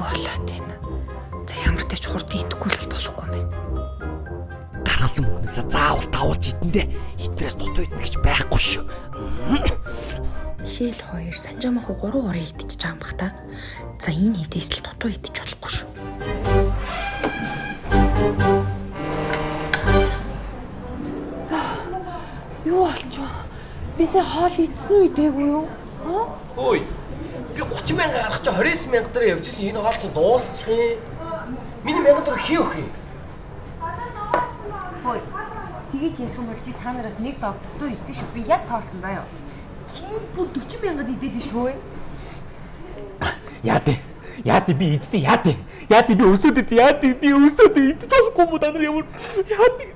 болоод байна? За ямар ч тач хурдан идэхгүй л болохгүй юм байна. Гаргасан мөнгнөөсөө заавал давуулж идэндээ хитрээс дутуу идэх гэж байхгүй шүү. Мишель 2, Санжаамах 3 3 идчихэж байгаа юм бах та. За энэ хэдээс л дутуу идчих болохгүй шүү. Юу болчих вэ? Би сая хоол идсэн үү идээгүй юу? Ой. Би 30 мянга гаргах чи 29 мянга дээр явж ирсэн энэ хоол чи дуусчих юм. Миний 1000 төгрөг хий өгөх юм. Хөөе. Тэгэж ярих юм бол би та нараас нэг дов дутуу идсэн шүү. Би яг тоолсон заяа. Чи бүр 40 мянгад идээд ш хөөе. Яа дээ. Яа дээ би иддээ яа дээ. Яа дээ би өсөөд идэ яа дээ би өсөөд идэх болохгүй юм уу та нар ямар яа дээ.